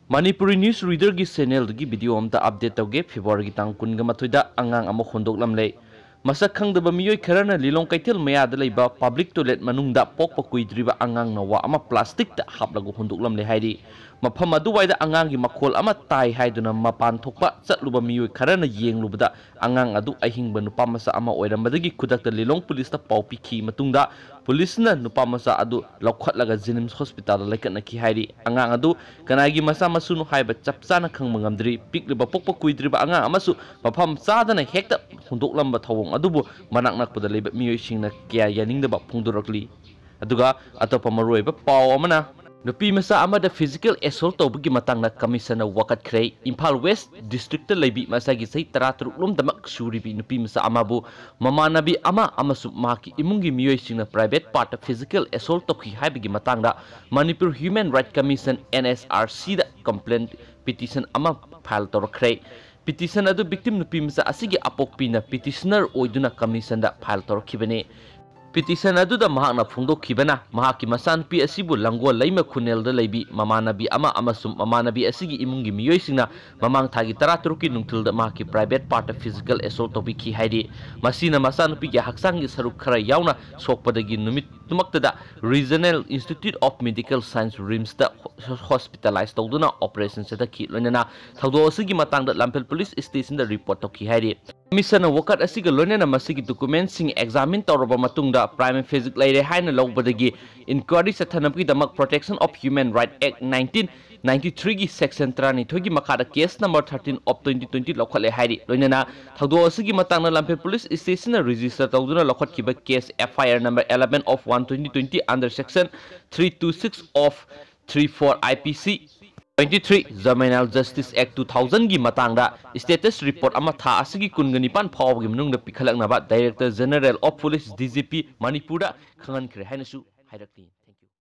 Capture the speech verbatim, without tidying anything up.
Manipuri news ꯔꯤꯗꯔꯒꯤ ꯆꯦꯅꯦꯜꯗꯒꯤ video ꯑꯃꯇ update ꯇꯧꯒꯦ꯫ ꯐꯦꯕ꯭ꯔꯨꯋꯥꯔꯤꯒꯤ ꯇꯥꯡ ꯀꯨꯟꯒ ꯃꯥꯊꯣꯏꯗ ꯑꯉꯥꯡ ꯑꯃ ꯍꯨꯟꯗꯣꯛꯂꯝꯂꯦ꯫ ꯃꯁꯛ ꯈꯪꯗꯕ ꯃꯤꯑꯣꯏ ꯈꯔꯅ ꯂꯤꯂꯣꯡ ꯀꯩꯊꯦꯜ ꯃꯌꯥꯗ ꯂꯩꯕ ꯄꯕ꯭ꯂꯤꯛ ꯇꯣꯏꯂꯦꯠ ꯃꯅꯨꯡꯗ ꯄꯣꯛꯄ ꯀꯨꯏꯗ꯭ꯔꯤꯕ ꯑꯉꯥꯡ ꯅꯋꯥ ꯑꯃ ꯄ꯭ꯂꯥꯁꯇꯤꯛꯇ ꯍꯥꯞꯂꯒ ꯍꯨꯟꯗꯣꯛꯂꯝꯂꯦ ꯍꯥꯏꯔꯤ꯫ ꯃꯐꯝ ꯑꯗꯨꯋꯥꯏꯗ ꯑꯉꯥꯡꯒꯤ ꯃꯈꯣꯜ ꯑꯃ ꯇꯥꯏ ꯍꯥꯏꯗꯨꯅ ꯃꯄꯥꯟ ꯊꯣꯛꯄ ꯆꯠꯂꯨꯕ ꯃꯤꯑꯣꯏ ꯈꯔꯅ ꯌꯦꯡꯂꯨꯕꯗ ꯑꯉꯥꯡ ꯑꯗꯨ ꯑꯍꯤꯡꯕ ꯅꯨꯄꯥ ꯃꯆꯥ ꯑꯃ ꯑꯣꯏꯔꯝꯕꯗꯒꯤ ꯈꯨꯗꯛꯇ ꯂꯤꯂꯣꯡ ꯄꯨꯂꯤꯁꯇ ꯄꯥꯎ ꯄꯤꯈꯤ꯫ ꯃꯇꯨꯡꯗ ꯄꯨꯂꯤꯁꯅ ꯅꯨꯄꯥ ꯃꯆꯥ ꯑꯗꯨ ꯂꯧꯈꯠꯂꯒ ꯖꯦꯅꯤꯝꯁ ꯍꯣꯁꯄꯤꯇꯥꯜꯗ ꯂꯩꯈꯠꯅꯈꯤ ꯍꯥꯏꯔꯤ꯫ ꯑꯉꯥꯡ ꯑꯗꯨ ꯀꯅꯥꯒꯤ ꯃꯆꯥ ꯃꯁꯨꯅꯣ ꯍꯥꯏꯕ ꯆꯞ ꯆꯥꯅ ꯈꯪꯕ ꯉꯝꯗ꯭ꯔꯤ꯫ ꯄꯤꯛꯂꯤꯕ ꯄꯣꯛꯄ ꯀꯨꯏꯗ꯭ꯔꯤꯕ ꯑꯉꯥꯡ ꯑꯃꯁꯨ ꯃꯐꯝ ꯆꯥꯗꯅ ꯍꯦꯛꯇ ꯍꯨꯟꯗꯣꯛꯂꯝꯕ ꯊꯧꯑꯣꯡ ꯑꯗꯨꯕꯨ ꯃꯅꯥꯛ ꯅꯛꯄꯗ ꯂꯩꯕ ꯃꯤꯑꯣꯏꯁꯤꯡꯅ ꯀꯌꯥ ꯌꯥꯅꯤꯡꯗꯕ ꯐꯣꯡꯗꯣꯔꯛꯂꯤ꯫ ꯑꯗꯨꯒ ꯑꯇꯣꯞꯄ ꯃꯔꯨꯑꯣꯏꯕ ꯄꯥꯎ ꯑꯃꯅ, ꯅꯨꯄꯤ ꯃꯆꯥ ꯑꯃꯗ ꯐꯤꯖꯤꯀꯦꯜ ꯑꯦꯁꯣꯜ ꯇꯧꯕꯒꯤ ꯃꯇꯥꯡꯗ ꯀꯃꯤꯁꯟꯅ ꯋꯥꯀꯠꯈ꯭ꯔꯦ꯫ ꯏꯝꯐꯥꯜ ꯋꯦꯁ ꯗꯤꯁꯇ꯭ꯔꯤꯛꯇ ꯂꯩꯕꯤ ꯃꯆꯥꯒꯤ ꯆꯍꯤ ꯇꯔꯥꯇꯔꯨꯛ ꯂꯣꯝꯗꯃꯛ ꯁꯨꯔꯤꯕꯤ ꯅꯨꯄꯤ ꯃꯆꯥ ꯑꯃꯕꯨ ꯃꯃꯥꯟꯅꯕꯤ ꯑꯃ ꯑꯃꯁꯨꯡ ꯃꯍꯥꯛꯀꯤ ꯏꯃꯨꯡꯒꯤ ꯃꯤꯑꯣꯏꯁꯤꯡꯅ ꯄ꯭ꯔꯥꯏꯚꯦꯠ ꯄꯥꯔꯠꯇ ꯐꯤꯖꯤꯀꯦꯜ ꯑꯦꯁꯣꯜ ꯇꯧꯈꯤ ꯍꯥꯏꯕꯒꯤ ꯃꯇꯥꯡꯗ Manipur human right commission, N S R ꯁꯤꯗ ꯀꯝꯄ꯭ꯂꯦꯟ ꯄꯤꯇꯤꯁꯟ ꯑꯃ ꯐꯥꯏꯜ ꯇꯧꯔꯛꯈ꯭ꯔꯦ꯫ ꯄꯤꯇꯤꯁꯟ ꯑꯗꯨ ꯚꯤꯛꯇꯤꯝ ꯅꯨꯄꯤ ꯃꯆꯥ ꯑꯁꯤꯒꯤ ꯑꯄꯣꯛꯄꯤꯅ ꯄꯤꯇꯤꯁꯅꯔ ꯑꯣꯏꯗꯨꯅ ꯀꯃꯤꯁꯟꯗ ꯐꯥꯏꯜ ꯇꯧꯔꯛꯈꯤꯕꯅꯤ꯫ ꯄꯤꯇꯤꯁꯟ ꯑꯗꯨꯗ ꯃꯍꯥꯛꯅ ꯐꯣꯡꯗꯣꯛꯈꯤꯕꯅ, ꯃꯍꯥꯛꯀꯤ ꯃꯆꯥꯅꯨꯄꯤ ꯑꯁꯤꯕꯨ ꯂꯥꯡꯒꯣꯜ ꯂꯩꯃ ꯈꯨꯅꯦꯜꯗ ꯂꯩꯕꯤ ꯃꯃꯥꯟꯅꯕꯤ ꯑꯃ ꯑꯃꯁꯨꯡ ꯃꯃꯥꯟꯅꯕꯤ ꯑꯁꯤꯒꯤ ꯏꯃꯨꯡꯒꯤ ꯃꯤꯑꯣꯏꯁꯤꯡꯅ ꯃꯃꯥꯡ ꯊꯥꯒꯤ ꯇꯔꯥꯇꯔꯨꯛꯀꯤ ꯅꯨꯡꯊꯤꯜꯗ ꯃꯍꯥꯛꯀꯤ ꯄ꯭ꯔꯥꯏꯚꯦꯠ ꯄꯥꯔꯠꯇ ꯐꯤꯖꯤꯀꯦꯜ ꯑꯦꯁꯣꯜ ꯇꯧꯕꯤꯈꯤ ꯍꯥꯏꯔꯤ꯫ ꯃꯁꯤꯅ ꯃꯆꯥꯅꯨꯄꯤꯒꯤ ꯍꯛꯆꯥꯡꯒꯤ ꯁꯔꯨꯛ ꯈꯔ ꯌꯥꯎꯅ ꯁꯣꯛꯄꯗꯒꯤ ꯅꯨꯃꯤꯠꯇꯨꯃꯛꯇꯗ regional institute of medical science, ꯔꯤꯝꯁꯇ ꯍꯣ-, ꯍꯣꯁꯄꯤꯇꯥꯂꯥꯏꯖ ꯇꯧꯗꯨꯅ ꯑꯣꯄꯔꯦꯁꯟ ꯆꯠꯊꯈꯤ꯫ ꯂꯣꯏꯅꯅ ꯊꯧꯗꯣꯛ ꯑꯁꯤꯒꯤ ꯃꯇꯥꯡꯗ ꯂꯝꯐꯦꯜ ꯄꯨꯂꯤꯁ ꯁ꯭ꯇꯦꯁꯟꯗ ꯔꯤꯄꯣꯔꯠ ꯇꯧꯈꯤ ꯍꯥꯏꯔꯤ꯫ ꯀꯃꯤꯁꯟꯅ ꯋꯥꯀꯠ ꯑꯁꯤꯒ ꯂꯣꯏꯅꯅ ꯃꯁꯤꯒꯤ ꯗꯣꯀꯨꯃꯦꯟꯁꯤꯡ ꯑꯦꯛꯖꯥꯃꯤꯟ ꯇꯧꯔꯕ ꯃꯇꯨꯡꯗ ꯄ꯭ꯔꯥꯏꯃꯥ ꯐꯦꯖꯤꯛ ꯂꯩꯔꯦ ꯍꯥꯏꯅ ꯂꯧꯕꯗꯒꯤ ꯏꯟꯀ꯭ꯋꯥꯏꯔꯤ ꯆꯠꯊꯅꯕꯒꯤꯗꯃꯛ Protection of Human Right Act nineteen ninety three ꯒꯤ ꯁꯦꯛꯁꯟ ꯇꯔꯥꯅꯤꯊꯣꯏꯒꯤ ꯃꯈꯥꯗ case number thirteen of twenty twenty ꯂꯧꯈꯠꯂꯦ ꯍꯥꯏꯔꯤ꯫ ꯂꯣꯏꯅꯅ ꯊꯧꯗꯣꯛ ꯑꯁꯤꯒꯤ ꯃꯇꯥꯡꯗ ꯂꯝꯐꯦꯜ ꯄꯨꯂꯤꯁ ꯁ꯭ꯇꯦꯁꯟꯅ ꯔꯦꯖꯤꯁꯇꯔ ꯇꯧꯗꯨꯅ ꯂꯧꯈꯠꯈꯤꯕ case F I R number eleven of one twenty twenty under section three two six of three four I P C twenty three, Juvenile Justice Act two thousand ꯒꯤ ꯃꯇꯥꯡꯗ status report ꯑꯃ ꯊꯥ ꯑꯁꯤꯒꯤ ꯀꯨꯟꯒ ꯅꯤꯄꯥꯟ ꯐꯥꯎꯕꯒꯤ ꯃꯅꯨꯡꯗ ꯄꯤꯈꯠꯂꯛꯅꯕ Director General of Police, D G P, ꯃꯅꯤꯄꯨꯔꯗ ꯈꯪꯍꯟꯈ꯭ꯔꯦ ꯍꯥꯏꯅꯁꯨ ꯍꯥꯏꯔꯛꯂꯤ꯫